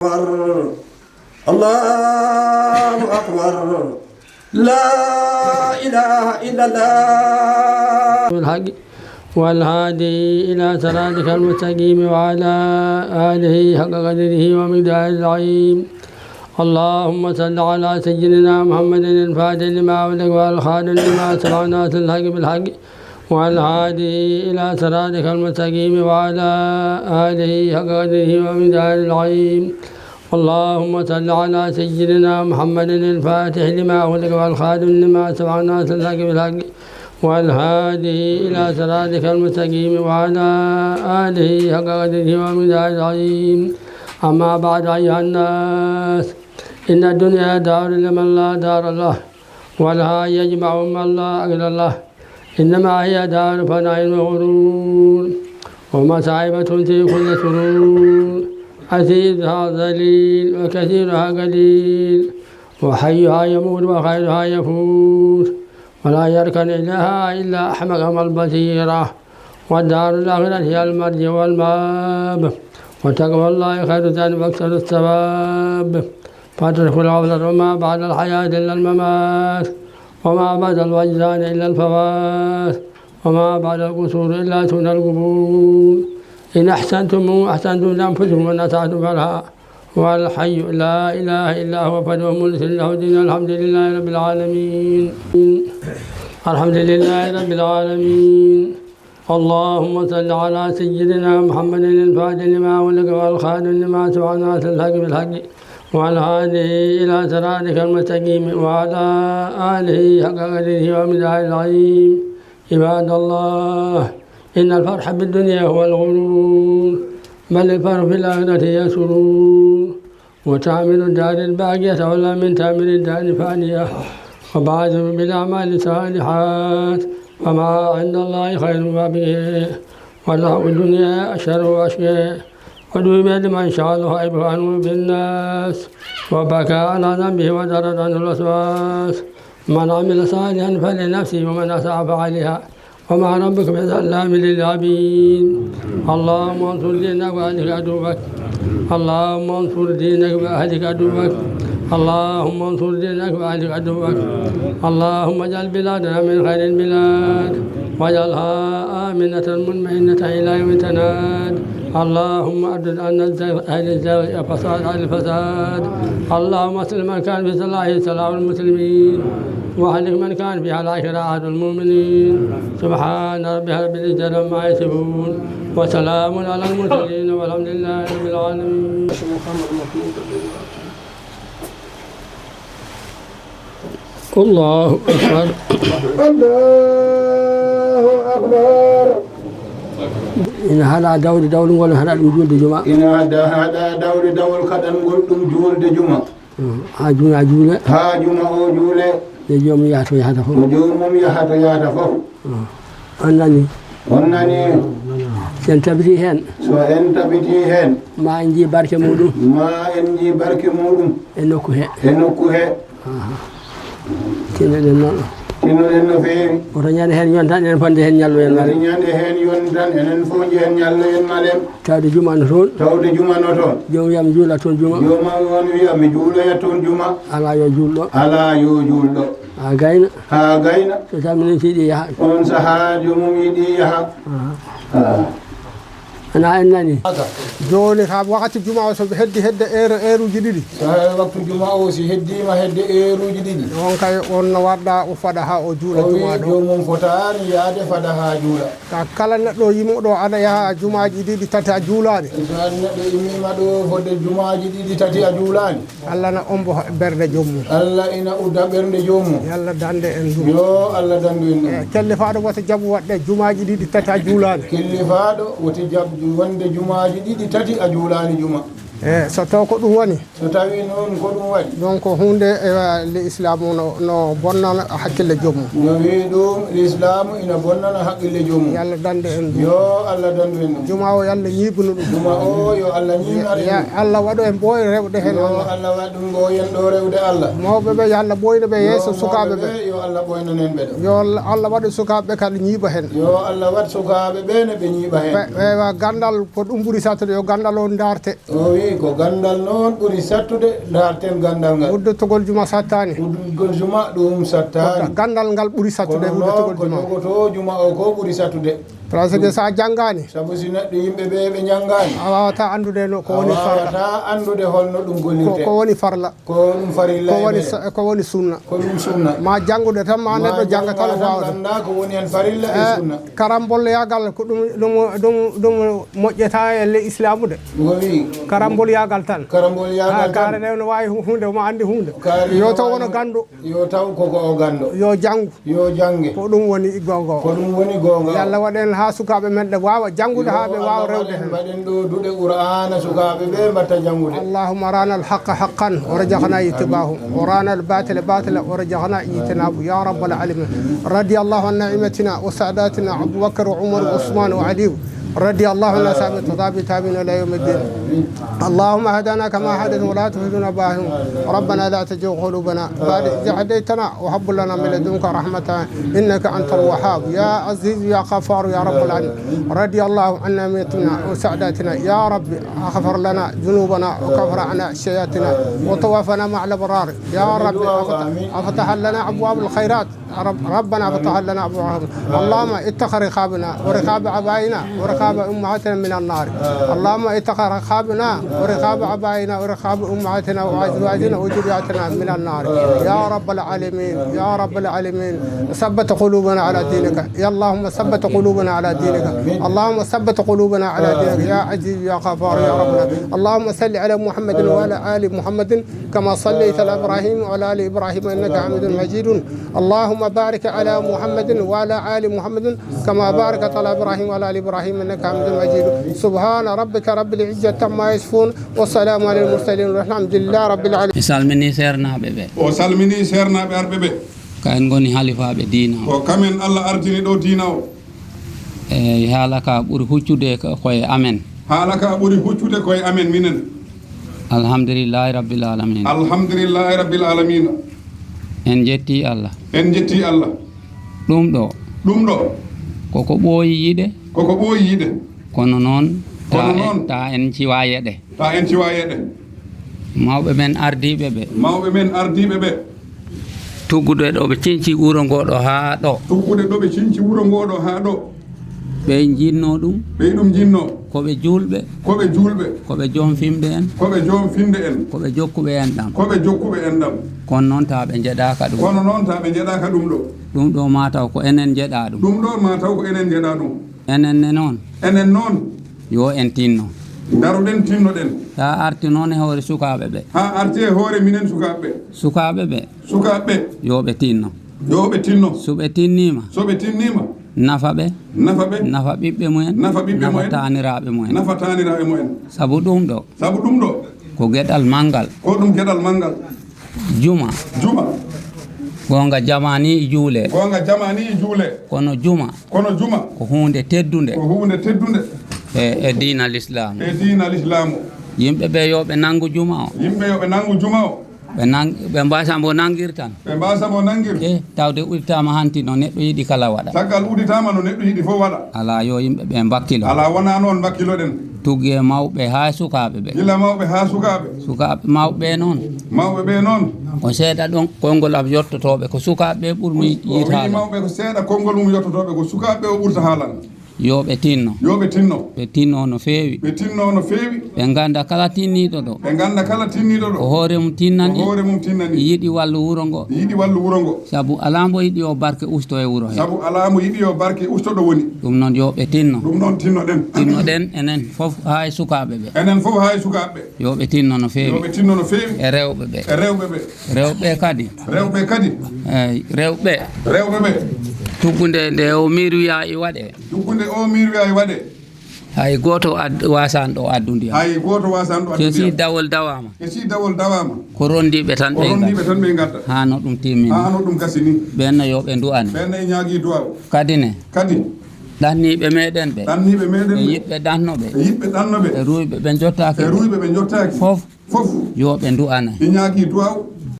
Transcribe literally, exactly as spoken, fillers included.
أكبر. الله أكبر. لا إله إلا الله. الحق والهادي إلى صراطك المستقيم وعلى آله حق قدره ومقداره العظيم. اللهم صل على سيدنا محمد الفاتح لما أغلق والخاتم لما سبق ناصر الحق بالحق والهادي إلى صراطك المستقيم وعلى آله حق قدره ومقداره العظيم. اللهم صل على سيدنا محمد الفاتح لما أغلق والخاتم لما سبق ناصر الحق بالحق والهادي إلى صراطك المستقيم وعلى آله حق قدره ومقداره العظيم. أما بعد، أيها الناس، إن الدنيا دار لمن لا دار له، ولها يجمع من لا عقل له. إنما هي دار فناء وغرور، ومصائب تنسي كل سرور. عزيزها ذليل وكثيرها قليل، وحيها يموت وخيرها يفوت، ولا يركن إليها إلا أحمق أمل بصيرة. والدار الآخرة هي المرجع والمآب، وتقوى الله خير زاد وأكثر ثواب. فاترك الغفلة وما بعد الحياة إلا الممات، وما بعد الوجدان إلا الفوات، وما بعد القصور إلا سنى القبور. إن أحسنتم أحسنتم لأنفسكم وإن أسأتم فلها، هو الحي لا إله إلا هو فادعوه مخلصا له الدين الحمد لله رب العالمين. الحمد لله رب العالمين. اللهم صل على سيدنا محمد الفاتح لما أغلق والخاتم لما سبق ناصر الحق بالحق والهادي إلى صراطك المستقيم وعلى آله حق قدره ومقداره العظيم. عباد الله، إن الفرح بالدنيا هو الغرور، بل الفرح في الآخرة هي سرور. وتعمر الدار الباقية أولى من تعمر الدار الفانية. وبادروا بالأعمال الصالحات، فما عند الله خير وأبقى، ولهو الدنيا أشر وأشقى. ودعي لمن شغله عيبه عنه بالناس، وبكى على ذنبه وجرت عنه الوسواس. من عمل صالحا فلنفسه ومن أساء فعليها، وما ربك بظلام للعبيد. اللهم انصر دينك وأهلك عدوك. اللهم انصر دينك وأهلك عدوك. اللهم انصر دينك وأهلك عدوك. اللهم اجعل بلادنا من خير البلاد، واجعلها آمنة مطمئنة إلى يوم تناد. اللهم أردد عنا الزيغ أهل الزيغ، فساد أهل الفساد. اللهم أصلح من كان في صلاحه صلاح المسلمين، وأهلك من كان في هلاكه راحة المؤمنين. سبحان ربك رب العزة عما يصفون، وسلام على المرسلين، والحمد لله رب العالمين. الله أكبر. الله أكبر. Ina haɗa dawde dawol ngol, haɗa ɗum juulde juma. Ina haɗa, haɗa dawde dawol kaɗangol ɗum juulde juma. Mm, haa juma juule. Haa juma o juule. Nde joomum yaha to yahata fof. Nde joomum yaha to yahata fof. Mm. On nani? On nani? So en tabiti heen. So en tabiti heen. Ma en nji barke muɗum. Ma en nji barke muɗum. E nokku he. E nokku he. Aha. Tinnoɗen noon. Tinnoɗen no feewi. Woto ñande heen yontan, enen fotde heen ñalloyen. Woto ñande heen yontan, enen fof njehen ñalloyen malen. Tawde juma no toon. Tawde juma no toon. Joomum wiya mi juula toon juma. Joomum on wiya mi juuloya toon juma. Alaa yo juulɗo. Alaa yo juulɗo. Haa gayna. Haa gayna. So tawi minen so yiɗi yaha. On sahaa joomum yiɗi yaha. Aha. Ah. Ana en nani. Jooni kam wakati juma o so heddi hedde heure, heureji ɗiɗi. So waktu juma o si heddiima hedde heureji ɗiɗi. On kay on no warɗa o fada haa o juula juma ɗo. O wi joomum fotaani yaade fada haa juula. Ka kala neɗɗo yimo ɗo aɗa yaha jumaaji ɗiɗi tati a juulaani. So neɗɗo immiima ɗo fodde jumaaji ɗiɗi tati a juulaani. Allah na ombo bernde joomum. Allah ina udda ɓernde joomum. Yo Allah dande en ɗum. Yo Allah dandu en ɗum. E, kellifaaɗo wota jaɓu waɗde jumaaji ɗiɗi tati a juulaani. Kellifaaɗo woti jaɓ wonde jumaaji ɗiɗi tati a juulaani juma. E, so taw ko ɗum woni. So tawi noon ko ɗum waɗi. Donc huunde, e, le islamu no, no bonnana hakkille joomum. No wi ɗum, l'islamu ina bonnana hakkille joomum. Yo Allah dande en ɗum. Yo Allah dandu en ɗum. Juma o yo Allah ñiiɓnu ɗum. Juma o yo Allah ñiiɓnu ɗum. Ya Allah waɗu en ɓooy rewde heen Allah. Yo Allah waɗ ɗum ɓooyen ɗo rewde Allah. Mawɓe ɓe yo Allah ɓooynu ɓe yeeso sukaaɓe ɓe. Yo Allah ɓooynanen ɓe ɗo. Yo Allah waɗu sukaaɓe ɓe kala ñiiɓa heen. Yo Allah waɗ sukaaɓe ɓe ne ɓe ñiiɓa heen. Ɓe, ɓe wa ganndal ko ɗum ɓuri sattude yo ganndal o ndaarte. O wi Ko ganndal noon ɓuri sattude, ndaarten ganndal ngal. Udditgol juma sattaani. Udditgol juma ɗum sattaani. Ganndal ngal ɓuri sattude, kono noon udditgol ko juma. Jogotoo juma o ko ɓuri sattude. Parce que so a janngaani. Sabu si neɗɗo yimɓe ɓe ɓe njanngaani. A waawataa anndude no ko woni farla. A waawataa anndude holno ɗum gollirte. Ko, ko woni farla. Ko ɗum farilla. Ko woni sa-, ko woni sunna. Ko ɗum sunna. Ma janngude tan, ma neɗɗo jannga tan, waawa ɗum. Gannda ko woni hen farilla e sunna. Karambolyagal ko ɗum, ɗum, ɗum, ɗum moƴƴata e le islamu de. Ko wi. Karambolyagal tan. Karambolyagal tan. Kaare ɗe no waawi hu-, huunde, omo anndi huunde. Yo taw wona ganndo. Yo taw koko o ganndo. Yo janngu. Yo jannge. Ko ɗum woni goonga o. Ko ɗum woni goonga o. Yo Allah waɗ en haa sukaaɓe men ɓe waawa janngude, haa ɓe waawa rewde heen. Mbaɗen ɗo duɗe Qur'aana, sukaaɓe ɓe mbatta janngude. اللهم أرنا الحق حقا وارزقنا اتباعه، وأرنا الباطل باطلا وارزقنا اجتنابه يا رب العالمين. رضي الله عن أئمتنا وساداتنا أبو بكر وعمر وعثمان وعلي، رضي الله عن أصحاب التابعين إلى يوم الدين. اللهم اهدنا كما هديت ولا تهدنا بعدهم. ربنا لا تزغ قلوبنا بعد إذ هديتنا وهب لنا من لدنك رحمة إنك أنت الوهاب. يا عزيز يا غفار يا رب العالمين. رضي الله عن أئمتنا وساداتنا. يا رب اغفر لنا ذنوبنا وكفر عنا سيئاتنا وتوفنا مع الأبرار. يا رب افتح لنا أبواب الخيرات. رب-، ربنا افتح لنا أبواب. اللهم اعتق رقابنا ورقاب آبائنا ورقاب أمهاتنا من النار. اللهم اعتق رقابنا ورقاب آبائنا ورقاب أمهاتنا وأزواجنا وذرياتنا من النار. يا رب العالمين، يا رب العالمين، ثبت قلوبنا على دينك. يا اللهم ثبت قلوبنا على دينك. اللهم ثبت قلوبنا على دينك. يا عزيز يا غفار يا رب العالمين. اللهم صل على محمد وعلى آل محمد كما صليت على إبراهيم وعلى آل إبراهيم إنك حميد مجيد. اللهم بارك على محمد وعلى آل محمد كما باركت على إبراهيم وعلى آل إبراهيم إنك حميد مجيد. سبحان ربك رب العزة عما يصفون وسلام على المرسلين والحمد لله رب العالمين. Mi salminii seernaaɓe ɓe. O salminii seernaaɓe arɓe ɓe. Ko en ngoni halifaaɓe diina o. Ko kamen Allah ardini ɗo diina o. Eey, haala ka ɓuri huccude ko, ko e amen. Haala ka ɓuri huccude ko e amen minen. Alhamdulillahi Rabbil Alamina. Alhamdulillahi Rabbil Alamina. En njettii Allah. En njettii Allah. Ɗum ɗo. Ɗum ɗo. Koko ɓooyi yiɗe. Koko ɓooyi yiɗe. Kono noon, kono taa en, noon, taa en ciwaa yeɗe. Taa en ciwaa yeɗe. Mawɓe men ardiiɓe ɓe. Mawɓe men ardiiɓe ɓe. Tuggude ɗo ɓe cinci wuro ngo ɗo haa ɗo. Tuggude ɗo ɓe cinci wuro ngo ɗo haa ɗo. Ɓe njinnoo ɗum. Ɓe ɗum njinnoo. Ko ɓe juulɓe. Ko ɓe juulɓe. Ko ɓe joom fimde en. Ko ɓe joom fimde en. Ko ɓe jokkuɓe enɗam. Ko ɓe jokkuɓe enɗam. Kono noon taa ɓe njeɗaaka ɗum. Kono noon taa ɓe njeɗaaka ɗum ɗo. Ɗum ɗo maa taw ko enen njeɗaa ɗum. Ɗum ɗo maa taw ko enen njeɗaa ɗum. Enen ne noon. Enen noon. Yo en tinno. Ndaroɗen, tinnoɗen. Haa arti noon e hoore sukaaɓe ɓe. Haa arti e hoore minen sukaaɓe ɓe. Sukaaɓe ɓe. Sukaaɓe ɓe. Yo ɓe tinno. Yo ɓe tinno. So ɓe tinniima. So ɓe tinniima. Nafa ɓe. Nafa ɓe. Nafa ɓiɓɓe mumen. Nafa ɓiɓɓe mumen. Nafa taaniraaɓe mumen. Nafa taaniraaɓe mumen. Sabu ɗum ɗo. Sabu ɗum ɗo. Ko geɗal manngal. Ko ɗum geɗal manngal. Juma. Juma. Goonga jamaani e juule. Goonga jamaani e juule. Kono juma. Kono juma. Ko huunde teddunde. Ko huunde teddunde. E, e diina Lislaam. E diina Lislaam. Yimɓe ɓe yo ɓe nanngu juma o. Yimɓe yo ɓe nanngu juma o. Ɓe nang-, ɓe mbaasa mbo nanngir tan. Ɓe mbaasa mbo nanngir. E, tawde udditaama hanti no neɗɗo yiɗi kala waɗa. Caggal udditaama no neɗɗo yiɗi fof waɗa. Alaa, yo yimɓe ɓe mbakkilo. Alaa, wonaa noon mbakkiloɗen. Tuggi e mawɓe haa sukaaɓe ɓe. Gila mawɓe haa sukaaɓe. Sukaaɓe mawɓe ɓe noon. Mawɓe ɓe noon. Ko seeɗa ɗon konngol am yottotooɓe, ko sukaaɓe ɓe ɓurmi yiɗ haalande. O wiyi mawɓe ko seeɗa konngol mum yottotooɓe, ko sukaaɓe ɓe o ɓurta haalande. Yo ɓe tinno. Yo ɓe tinno. Ɓe tinno no feewi. Ɓe tinno no feewi. Ɓe ngannda kala tinniiɗo ɗo. Ɓe ngannda kala tinniiɗo ɗo. Ko hoore mum tinnani. Ko hoore mum tinnani. Yiɗi wallu wuro ngo. Yiɗi wallu wuro ngo. Sabu alaa mbo yiɗi yo barke usto e wuro he. Sabu alaa mbo yiɗi yo barke usto ɗo woni. Ɗum noon yo ɓe tinno. Ɗum noon tinnoɗen. Tinnoɗen enen fof haa e sukaaɓe ɓe. Enen fof haa e sukaaɓe ɓe. Yo ɓe tinno no feewi. Yo ɓe tinno no feewi. E rewɓe ɓe. E rewɓe ɓe. Rewɓe kadi. Rewɓe kadi. Eey, rewɓe. Rewɓe ɓe. Tuggunde nde o miiru yaa e waɗe. Tuggunde o miiru yaa e waɗe. Hay gooto ad-, waasan ɗo addude. Hay gooto waasan ɗo addude. Ke si dawol dawaama. Ke si dawol dawaama. Ko ronndiiɓe tan ɓe ngadda. Ko ronndiiɓe tan ɓe ngadda. Haa no ɗum timmini. Haa no ɗum gasini. Ɓeen ne yo ɓe ndu'ane. Ɓeen ne ñaagii duwaaw. Kadi ne. Kadi. Ɗanniiɓe meɗen ɓe. Ɗanniiɓe meɗen ɓe. E yiɗɓe ɗannoɓe. E yiɗɓe ɗannoɓe. E ruuyɓe ɓe njottaaki. E ruuyɓe ɓe njottaaki. Fof. Fof. Yo ɓe ndu'ane. Ɓe ñaagii duwaaw.